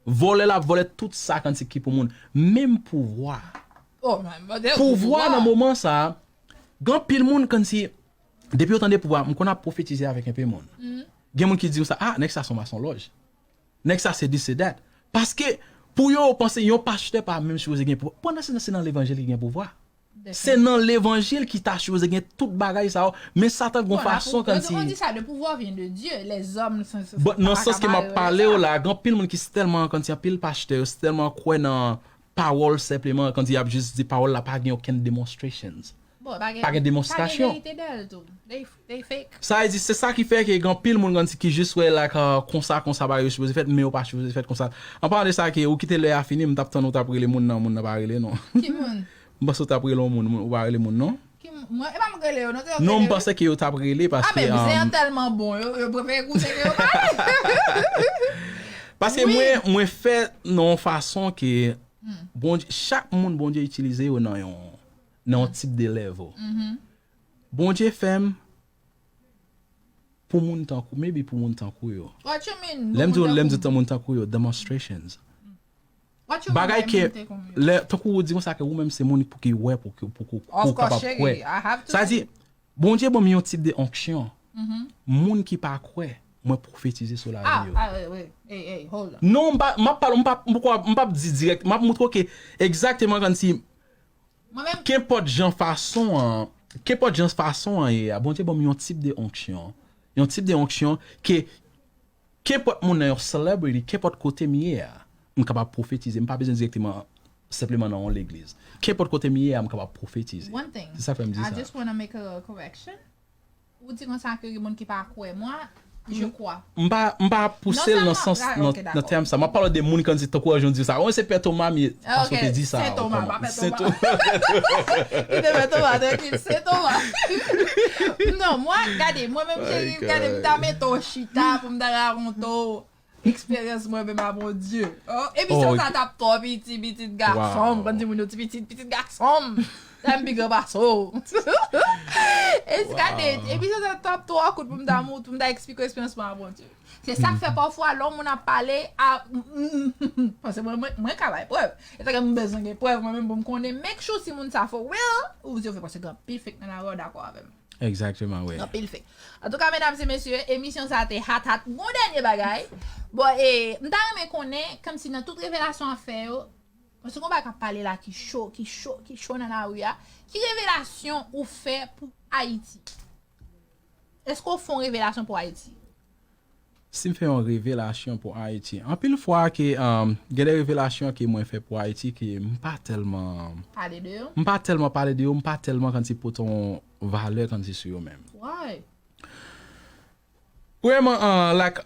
Vòlè l ap vòlè tout sa kòmsi ki pou moun. Menm pouvwa. Pouvwa nan moman sa, gen anpil moun kòmsi, depi yo tande pouvwa, m konn ap pwofetize avèk enpe moun. Gen moun ki di konsa, ah, nèg sa se yon masonlòj. Nèg sa se dis, se dat. Paske, pou yo, yo panse yon pastè pa menm sipoze gen pouvwa. Pandan se nan, se nan levanjil ki gen pouvwa. Se nan levanjil ki ta sipoze gen tout bagay sa yo. Men Satan gon fason kòmsi. On dit ça, le pouvoir vient de Dieu. Les hommes sont, sont. But nan sans ke m ap pale w la, gen anpil moun ki si tèlman kòmsi anpil pastè, yo si tèlman kwè nan pawòl senpleman, kòmsi y ap jis di pawòl la, pa gen okenn demonstrations. Bon, pa gen, pa gen demonstrasyon. Pa gen verite dèyè l tou. They, they fake. Sa vle di, se sa ki fè ke gen anpil moun kòmsi ki jis wè la ka konsa, konsa bagay yo sipoze fèt, men yo pa sipoze fèt konsa. An palan de sa, ke ou kite lè a fini, m t ap tann ou t ap rele moun nan, moun nan pa rele non. Ki moun? M panse ou t ap rele yon moun, moun, ou pa rele moun non. Ki moun? Mwen, e pa mwen k rele yo non, se yo k rele. Non, m panse ke yo t ap rele paske, ah, men zen an tèlman bon, yo, yo prefere koute ke yo pale. Paske mwen, mwen fè nan yon fason ke Bondye, chak moun Bondye itilize yo nan yon, nan yon tip de level. Bondye fè m pou moun tankou, maybe pou moun tankou yo. What you mean? Lè m di, lè m di tan moun tankou yo, demonstrations. What you mean by moun tankou yo? Bagay ke, lè, tankou ou di konsa ke ou menm se moun pou ki wè, pou ki, pou ki, pou ou kapab kwè. Sa di, Bondye ban m yon tip de onksyon. Moun ki pa kwè, mwen pwofetize sou lavi yo. Ah, ah, wait, wait. Hey, hey, hold on. Non, m pa, m ap pale, m pa, m poko, m p ap di dirèk, m ap montre w ke egzakteman kòmsi, kenpòt jan fason an, kenpòt jan fason an ye a, Bondye ban m yon tip de onksyon. Yon tip de onksyon ke, kenpòt moun nan yon celebrity, kenpòt kote m ye a, m kapab pwofetize. M pa bezwen dirèkteman, senpleman nan yon legliz. Kenpòt kote m ye a, m kapab pwofetize. One thing. Se sa k fè m di sa. I just wanna make a correction. Ou di konsa ke gen moun ki pa kwè. Moi, je crois. M pa, m pa pouse l nan sans, nan, nan tèm sa. M ap pale de moun kòmsi tankou jan w di sa. Mwen se Pè Toma m ye, paske w te di sa. Sent Toma, pa Pè Toma. Kite Pè Toma trankil, Sent Toma. Non, mwen, gade, mwen menm, cheri, gade, m ta mete w chita pou m ta rakonte w eksperyans mwen menm a Bondye. Oh, emisyon sa t ap twò piti, pitit gason m. Konn di moun yo ti pitit, pitit gason m. Sa m pi gran pase w. Epi sa te, epi sa te twòp twò kout pou m ta mout, pou m ta eksplike eksperyans mwen a Bondye. Se sa k fè pafwa lè yon moun ap pale a, paske mwen, mwen, mwen ka bay prèv. E tanke m bezwen gen prèv mwen menm pou m konnen, make sure si moun sa for real ou di yo fake, paske gen anpil fake nan lari, w dakò avè m. Egzakteman, wi. Anpil fake. Antouka, medam e mesye, emisyon sa te hot, hot. Gon dènye bagay. Bon, e, m ta renmen konnen, kòmsi nan tout revelasyon ap fè yo, paske gon bagay k ap pale la ki cho, ki cho, ki cho nan lari a. Ki revelasyon ou fè pou Ayiti? Èske w fè yon revelasyon pou Ayiti? Si m fè yon revelasyon pou Ayiti, anpil fwa ke um, gen de revelasyon ke mwen fè pou Ayiti ke m pa tèlman Pale de yo? M pa tèlman pale de yo, m pa tèlman kòmsi pote yon valè kòmsi sou yo menm. Why? Premyèman, uh, like,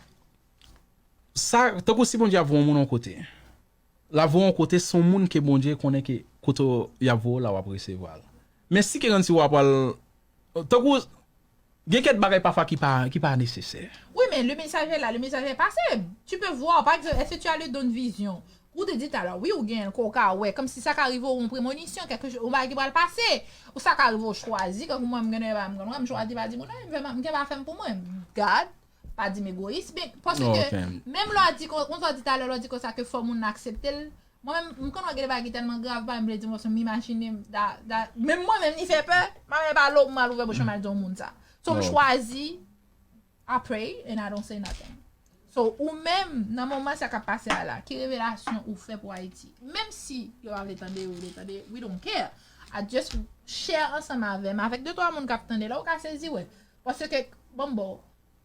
sa, tankou si Bondye ap voye yon moun yon kote, l ap voye yon kote, se yon moun ke Bondye konnen ke kote y ap voye w la w ap resevwa l. Men si ke kòmsi w ap al, tankou, gen kèk bagay pafwa ki pa, ki pa nesesè. Oui, mais le message est là, le message est passé. Tu peux voir, par exemple, est-ce que tu as le don de vision? Ou te di talè, wi, ou gen l, ke w ka wè, kòmsi sa ka rive w, yon premonisyon, kèlke cho-, yon bagay ki pral pase. Ou sa ka rive w chwazi, kankou mwen, m gen yon bagay m konn wè, m chwazi pa di moun anyen, m fè, m gen pa fè m pou mwen. God, pa di m egoyis, men, paske, Ok. Menm lè w di, kon, kon sa w di talè, lè w di konsa ke fò moun nan aksepte l, mwen menm, m konn wè gen de bagay ki tèlman grav, pa m vle di, m, m imajine m, da, da, menm mwen menm, li fè pè, m ap pale, m al ouvè bouch mwen, m al di yon moun sa. So, m Oh. chwazi, I pray and I don't say nothing. So, ou menm, nan moman sa k ap pase a la, ki revelasyon ou fè pou Ayiti? Menm si yo pa vle tande, yo vle tande, we don't care. I just share ansanm avè m, avèk de twa moun k ap tande la, ou ka sezi, wè. Paske, bon, bon,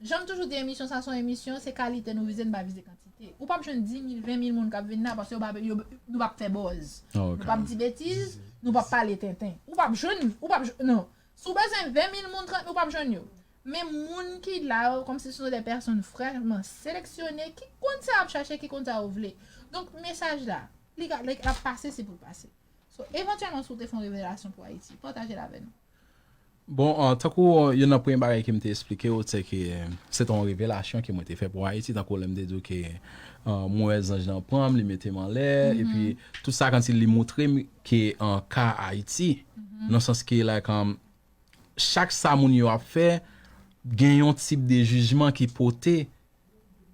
jan m toujou di, emisyon sa se yon emisyon, se kalite nou vize, nou pa vize kantite. Ou p ap jwenn dis mil, ven mil moun k ap vin la, paske yo pa, yo, nou p ap fè buzz. Oh, ok. Nou p ap di betiz, nou p ap pale tenten. Ou p ap jwenn, ou p ap jwenn, non. Si w bezwen ven mil moun, trant mil, ou p ap jwenn yo. Men moun ki la yo, kòmsi se de pèsòn vrèman seleksyone, ki konn sa y ap chache, ki konn sa yo vle. Donk, mesaj la, li ka, li ap pase, se pou l pase. So, evantyèlman, si w te fè yon revelasyon pou Ayiti, pataje l avè nou. Bon, uh, tankou uh, youn nan premye bagay ke m te eksplike w, se ke se te yon revelasyon ke mwen te fè pou Ayiti, tankou lè m te di w ke uh, mwen wè zanj lan pran m, li mete m anlè, epi tout sa kòmsi li montre m ke an ka Ayiti, nan sans ke, like, um, chak sa moun yo ap fè, gen yon tip de jijman ki pote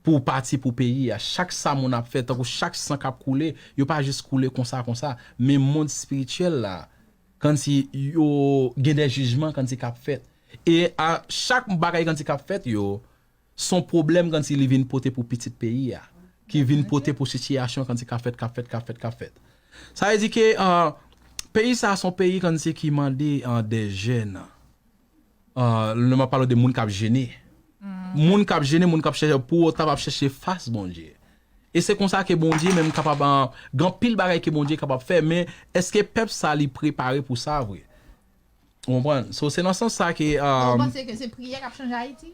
pou pati pou peyi a. Chak sa moun ap fè, tankou chak san k ap koule, yo pa jis koule konsa, konsa. Men mond espirityèl la, kòmsi yo gen de jijman kòmsi k ap fèt. E a chak bagay kòmsi k ap fèt yo, se yon pwoblèm kòmsi li vin pote pou pitit peyi a. Ki vin pote pou sitiyasyon kòmsi k ap fèt, k ap fèt, k ap fèt, k ap fèt. Sa vle di ke uh, peyi sa se yon peyi kòmsi ki mande uh, de jèn. Uh, lè m ap pale de moun k ap jene. Moun k ap jene, moun k ap chèche, pou yo ta ap chèche fas Bondye. E se konsa ke Bondye menm kapab, uh, gen anpil bagay ke Bondye kapab fè, men èske pèp sa li prepare pou sa vre? Ou konprann? So, se nan sans sa ke Ou um, panse ke se priyè k ap chanje Ayiti?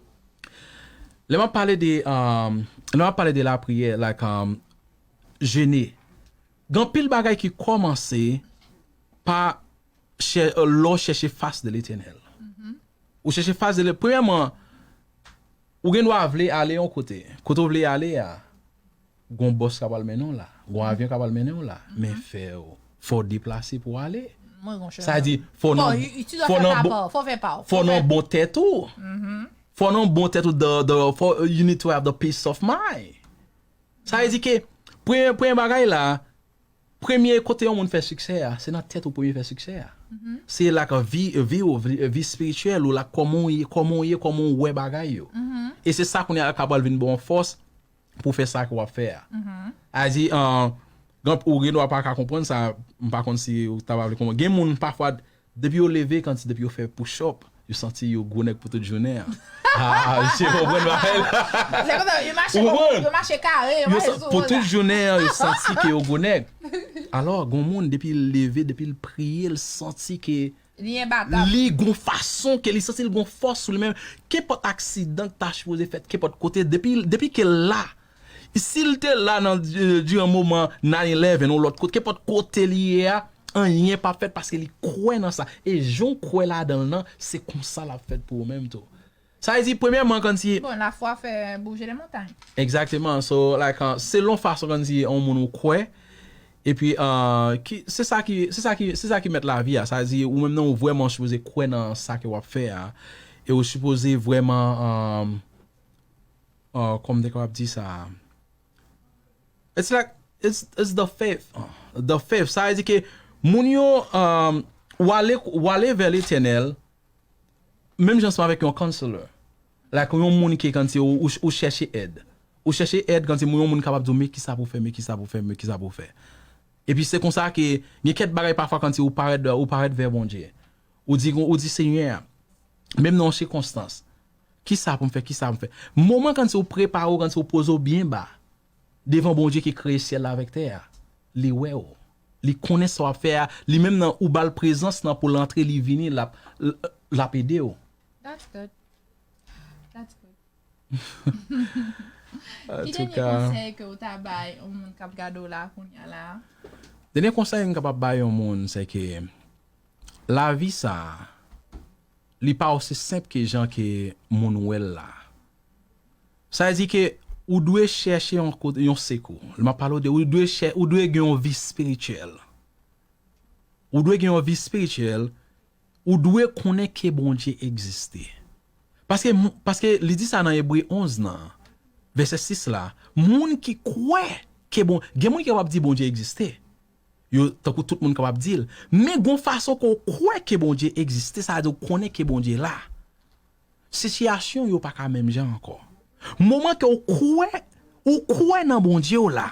Lè m ap pale de um, lè m ap pale de lapriyè, like, um, jene, gen anpil bagay ki kòmanse pa chè, lè w chèche fas de Letènèl. Ou chèche fas de Letènèl. Premyèman, ou gen dwa vle ale yon kote. Kote w vle ale a, gon bòs k ap al mennen w la, gon avyon k ap al mennen w la, men fè w, fò w deplase pou w ale. Mwen gon chè. Sa di, fò nan, Fò, you- you- tu dois fò faire nan ta bon, part, fò fè pa w. fò nan bon tèt ou. Fò nan bon tèt ou, the, the, for, you need to have the peace of mind. Sa vle di ke, premye, premye bagay la, premye kote yon moun fè siksè a, se nan tèt ou premye fè siksè a. Se la ka vi, vi ou, vi, vi espirityèl ou la, kòman w ye, kòman w ye, kòman w wè bagay yo. E se sa kounye a k ap al vin ba w fòs pou fè sa ke w ap fè a. A di, uh, gen, ou gen dwa pa ka konprann sa, m pa konn si ou ta va vle konprann. Gen moun pafwa, depi yo leve, kòmsi depi yo fè push up, yo santi yo gwo nèg pou tout jounen an. Ah, misye konprann bagay la. Se konsa, yo mache, Ou konprann? Yo mache kare, yo Yo mache sa- sou Pou wòl tout la. Jounen an, yo santi ke yo gwo nèg. Alò, gon moun, depi l leve, depi l priye, l santi ke Li enbatable. Li gon fason ke li santi l gon fòs sou li menm. Kenpòt aksidan k ta sipoze fèt, kenpòt kote, depi, depi ke l la, si l te la nan di- diran moman nine eleven ou lòt kote, kenpòt kote li ye a, anyen p ap fèt paske li kwè nan sa. E jan w kwè ladan l nan, se konsa l ap fèt pou ou menm tou. Sa vle di, premyèman, kòmsi Bon, lafwa fè bouje lè montay. Egzakteman. So, like, uh, selon fason kòmsi yon moun ou kwè, Epi, uh, ki, se sa ki, se sa ki, se sa ki mèt lavi a. Sa di, ou menm nan, ou vrèman sipoze kwè nan sa ke w ap fè a. E ou sipoze vrèman, um, uh, kòman m te kapab di sa? It's like, it's, it's the faith. The faith. Sa vle di ke moun yo, um, w ale, w ale vè Letènèl, menm jan ansanm avèk yon counselor. Like yon moun ki, kanti, ou, ou, ou chèche èd. Ou chèche èd, kanti, yon moun kapab di w, men kisa pou fè, men kisa pou fè, men kisa pou fè. Epi se konsa ke gen kèk bagay pafwa, kanti, ou parèt, ou parèt vè Bondye. Ou di, ou di, Senyè, menm nan yon sikonstans, kisa pou m fè, kisa pou m fè? Moman, kanti, ou prepare w, kanti, ou poze w byen ba devan Bondye ki kreye syèl la avèk tè a, li wè w. Li konnen sa w ap fè a. Li menm nan, ou ba l prezans nan pou l antre, li vini, l ap, l ap ede w. That's good. That's good. Ki dènye konsèy ke w ta bay yon moun k ap gade w la kounye a la? Dènye konsèy m kapab bay yon moun, se ke lavi sa a, li pa osi senp ke jan ke moun wè l la. Sa vle di ke ou dwe chèche yon kote, yon sekou. Lè m ap pale w de, ou dwe chè, ou dwe gen yon vi espirityèl. Ou dwe gen yon vi espirityèl. Ou dwe konnen ke Bondye egziste. Paske, paske li di sa nan Ebre onz nan, vèsè sis la, moun ki kwè ke Bon, gen moun ki kapab di Bondye egziste. Yo, tankou tout moun kapab di l. Men gon fason ke w kwè ke Bondye egziste, sa vle di w konnen ke Bondye la. Sitiyasyon yo pa ka menm jan ankò. Moman ke w kwè, ou kwè nan Bondye w la.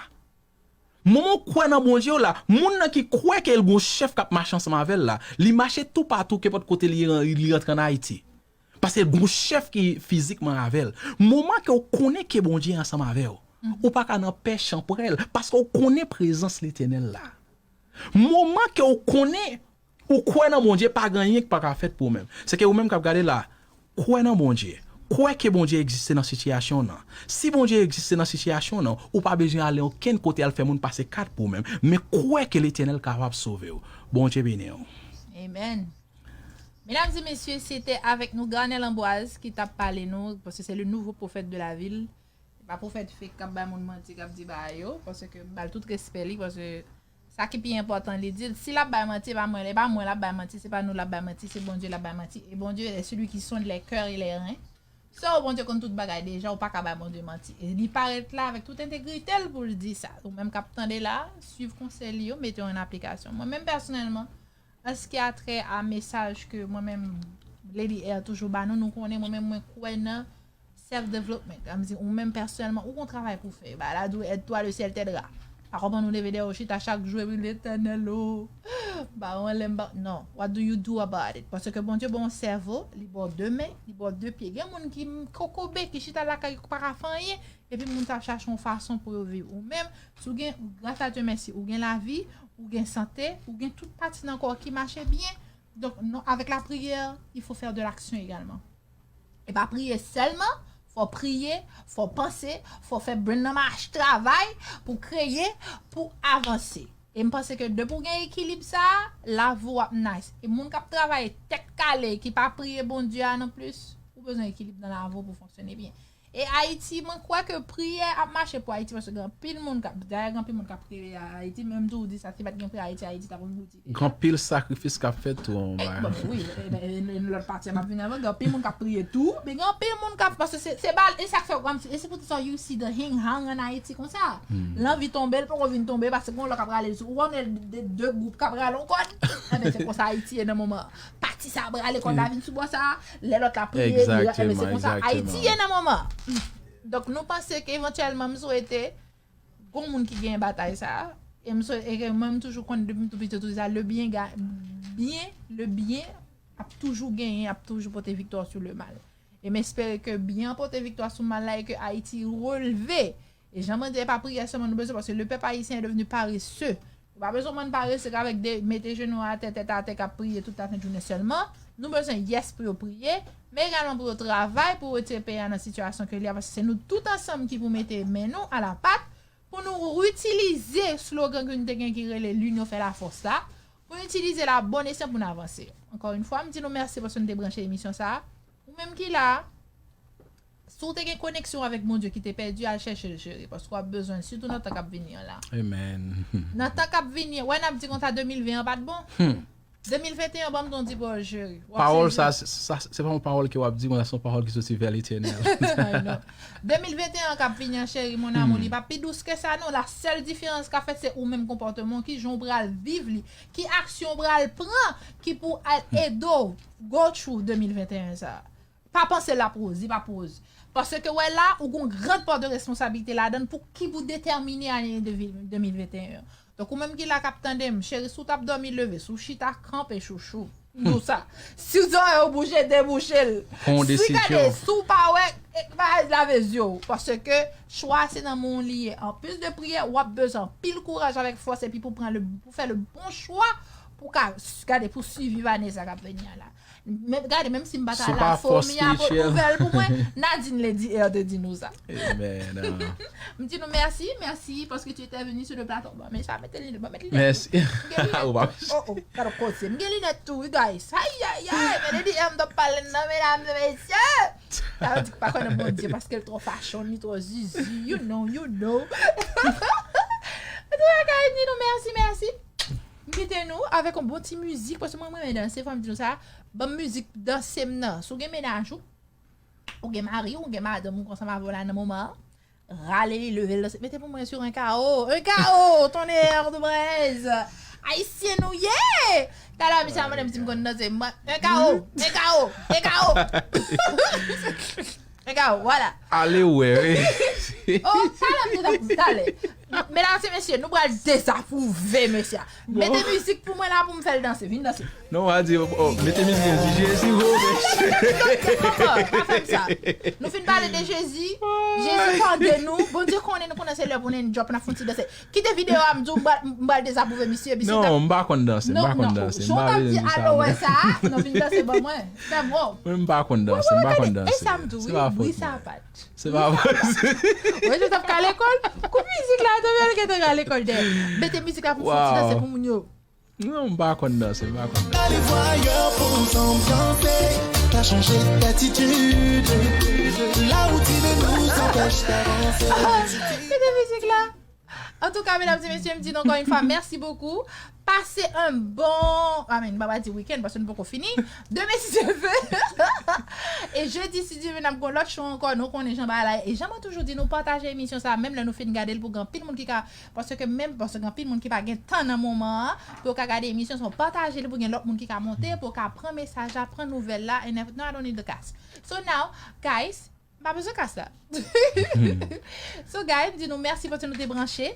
Moman w kwè nan Bondye w la, moun nan ki kwè ke l gon chèf k ap mache ansanm avè l la, li mache toupatou, kenpòt kote li, li rantre ann Ayiti. Paske gon chèf ki fizikman avè l. Moman ke w konnen ke Bondye ansanm avè w, ou pa ka nan pè chanpwèl, paske w konnen prezans Letènèl la. Moman ke w konnen, ou kwè nan Bondye, pa gen anyen ki pa ka fèt pou ou menm. Se ke ou menm k ap gade la, kwè nan Bondye. Kwè ke Bondye egziste nan sitiyasyon w nan. Si Bondye egziste nan sitiyasyon w nan, ou pa bezwen ale okenn kote al fè moun pase kat pou ou menm. Men kwè ke Letènèl kapab sove w. Bondye beni w. Amen. Medam e mesye, se te avèk nou Garnel Amboise ki t ap pale nou, paske se le nouveau prophète de la ville. Se pa pwofèt fake k ap bay moun manti, k ap di bagay yo, paske m ba l tout respè li, paske sa ki pi enpòtan, li di l, si l ap bay manti, e pa mwen, e pa mwen l ap bay manti, se pa nou l ap bay manti, se Bondye l ap bay manti. Et Bondye est celui qui sonde les cœurs et les reins. So, Bondye konn tout bagay deja, ou pa ka bay Bondye manti. E li parèt la avèk tout entegrite l pou l di sa. Ou menm k ap tande la, swiv konsèy li yo, mete yo an aplikasyon. Mwen menm pèsonèlman, an ce qui a trait à mesaj ke mwen menm Lady Air toujou ba nou, nou konnen mwen menm mwen kwè nan self development. Sa vle di ou menm pèsonèlman ou gon travay pou fè. Balado aide-toi, le ciel t'aidera. Pa konprann ou leve dèyè ou chita chak jou epi Letènèl o, ba w anlè m pa, non. What do you do about it? Paske Bondye ba w yon sèvo, li ba w de men, li ba w de pye. Gen moun ki kokobe, ki chita lakay yo, pa ka fè anyen, epi moun sa ap chache yon fason pou yo viv. Ou menm, si w gen, gras a Dye mèsi, ou gen lavi, ou gen sante, ou gen tout pati nan kò w ki mache byen. Donk, non, avèk lapriyè, il faut faire de l'action également. E pa priye sèlman, fò w priye, fò w panse, fò w fè brain nan mache travay pou kreye, pou avanse. E m panse ke depi w gen ekilib sa a, lavi w ap nice. E moun k ap travay tèt kale, ki pa priye Bondye a non plis, ou bezwen ekilib nan lavi w pou fonksyone byen. E Ayiti, mwen kwè ke priyè ap mache pou Ayiti, paske gen anpil moun k ap, dayè gen anpil moun k ap priye Ayiti, men m toujou di sa, si pa t gen priyè Ayiti, Ayiti t ap yon boutik. Gen anpil sakrifis k ap fèt tou an bagay. Bon, wi, lòt pati a m ap vin avan, gen anpil moun k ap priye tou, men gen anpil moun k ap, paske se, se bal, e sa k fè, e se poutèt sa you see the hing hang an Ayiti konsa. L anvi tonbe, l poko vin tonbe, paske gen yon lè k ap rale l sou, ou konnen de, de gwoup k ap rale yon kòd. Enben, se konsa Ayiti ye nan moman an. Pati sa ap rale kòd la vin sou bò sa, lè lòt la priye, li, enben, se konsa Ayiti ye nan moman an. Donk, nou panse ke evantyèlman, m swete, gon moun ki genyen batay sa a. E m swe-, e ke mwen, m toujou konn, depi m tou piti, toujou di sa, le bien ga-, bien, le bien ap toujou genyen, ap toujou pote viktwa sou le mal. E m espere ke byen an pote viktwa sou mal la e ke Ayiti releve. E jan mwen di, e pa priyè sèlman nou bezwen, paske le pèp ayisyen est devenu paresseux. Ou pa bezwen bann parese k avèk de, mete jenou atè, tèt atè, k ap priye tout latèt jounen sèlman. Nou bezwen, yes, pou yo priye, men egalman pou yo travay pou retire peyi a nan sitiyasyon ke li a, paske se nou tout ansanm ki pou mete men nou a la pat, pou nou itilize slogan ke nou te gen ki rele L'union fait la force la, pou nou itilize l a bon esyan pou n avanse. Ankò yon fwa, m di nou mèsi paske nou te branche emisyon sa a. Ou menm ki la a, Si w te gen koneksyon avèk Bondye ki te pèdi, al chèche l, cheri, paske w ap bezwen l, sitou nan tan k ap vini an la. Amen. Nan tan k ap vini, wè, n ap di konsa de mil ven an pa t bon. De mil venteyen an, ban m di pou w, cheri. W ap Pawòl sezi. Sa, se- sa, se pa yon pawòl ke w ap di mwen, se yon pawòl ki soti vè Letènèl. I know. de mil venteyen an k ap vini an, cheri, mon amour, li pa pi dous ke sa, non. La sèl diferans ka fèt, se ou menm konpòteman w, ki jan w pral viv li, ki aksyon w pral pran, ki pou al ede w go through de mil venteyen sa. Pa panse l ap woz, li p ap woz. Paske wè la, ou gon grand part de responsabilité ladan l pou ki pou detèmine ane de mil venteyen an. Donk, ou menm ki la k ap tande m, cheri, si w t ap dòmi, leve, si w chita, kanpe, chouchou. M di w sa. Si zòrèy ou bouje, debouche l. Pran yon Si gade, desizyon. Si w pa wè, e, bagay lave zye w. Paske chwa se nan men w li ye. Anplis de priyè, w ap bezwen anpil kouraj avèk fòs epi pou pran le, pou fè le bon chwa pou ka s- gade pou siviv ane sa k ap vini an la. Men, gade, menm si m pa ta Si w la, pa fòs fomi a pot spirityèl. Nouvèl pou mwen, Nadine Lady Air te di nou sa. Amen. M di nou mèsi, mèsi paske tu étais venu sur le plateau. Bon, men sa, mete linèt, bon, mete linèt. Mèsi. M gen linèt Ou pa tou. Oh, oh, gade koze. M gen linèt tou, wi, guys. Ay, ay, ay, men Lady Air m t ap pale nan, medam e mesye. Sa vle di k pa kwè nan Bondye paske l twò fashion, li twò zizi, you know, you know. Antouka, guys, di nou mèsi, mèsi. M kite nou avèk yon bon ti mizik, paske mwen, mwen renmen danse, fò m di nou sa. Ban m mizik danse m nan. Si w gen mennaj ou, ou gen mari w, ou gen madanm ou konsa m avè w la nan moman an, rale li, leve l danse. Mete pou mwen sur un chaos. Un chaos, tonnerre de braise. Ayisyen nou ye! Talè misye a mande m si m konn danse. Mwen, un chaos, un chaos, un chaos. Un chaos, voilà. Ale wè, wi. Oh, talè m te t ap talè. Medam e mesye, nou pral dezapwouve mesye. Mete mizik pou mwen la pou m fè l danse. Vin danse. Non, w a di, oh, mete mizik, di Jezi, oh, mesye. Kòman? Pa fè m sa. Nou fin pale de Jezi. Jezi tande nou. Bondye konnen nou konnen se lè pou nou drop, n ap fè yon ti danse. Kite videyo a, m di w, m pral- m pral dezapwouve misye. Misye t ap- Non, m pa konn danse, m Non, pa konn non. danse. M Jan w pa t ap vle di di sa, alo wè mwen. Sa, non, vin danse ban mwen. Fè m wè w. Mwen, m pa konn danse, m pa konn danse. E sa m di w, Se wi, pa bri fòt sa mwen. Pat. Se pa fòt. Wè, jan w t ap kale kò l. Kout mizik la, tonbe l gentan kale kò l dèyè. Mete mizik la pou fè ti Wow. Danse pou moun yo. Non, m pa konn danse, m pa konn danse. Allez voyeur pour nous ambiancer. T'as changé d'attitude. Là où tu ne nous empêches d'avancer. Mete mizik la. Antouka, medam e mesye, m di nou ankò yon fwa, mèsi bokou. Pase yon bon, I mean, m pa di wikenn, paske nou poko fini. Demen, si Dye vle. E jedi, si Dye vle, n ap gon lòt show ankò. Nou konnen jan bagay la ye. E jan mwen toujou di nou, pataje emisyon sa, menm lè nou fin gade l, pou gen anpil moun ki ka, paske menm, paske gen anpil moun ki pa gen tan nan moman an, pou yo ka gade emisyon sa, pataje l pou gen lòt moun ki ka monte, pou yo ka pran mesaj la, pran nouvèl la, and everything. No, I don't need the cast. So now, guys, m pa bezwen cast la. So, guys, m di nou mèsi paske nou te branche.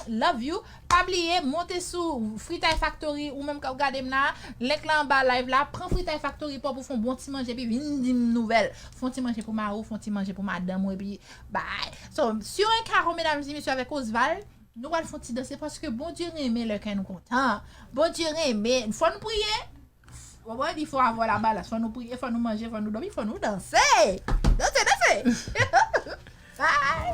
Love you. Pa bliye, monte sou Fritay Factory, ou menm k ap gade m la, link la anba live la, pran Fritay Factory pa w pou fè yon bon ti manje, epi vin di m nouvèl. Fè yon ti manje pou mari w, fè yon ti manje pou madanm ou, epi bay. So, sur un chaos, medam e mesye, avèk Osval, nou pral fè yon ti danse, paske Bondye renmen lè kè nou kontan. Bondye renmen, fò nou priye. Ou konprann? Il faut avoir la balance. Fò nou priye, fò nou manje, fò nou dòmi, fò nou danse. Danse, danse. Bye.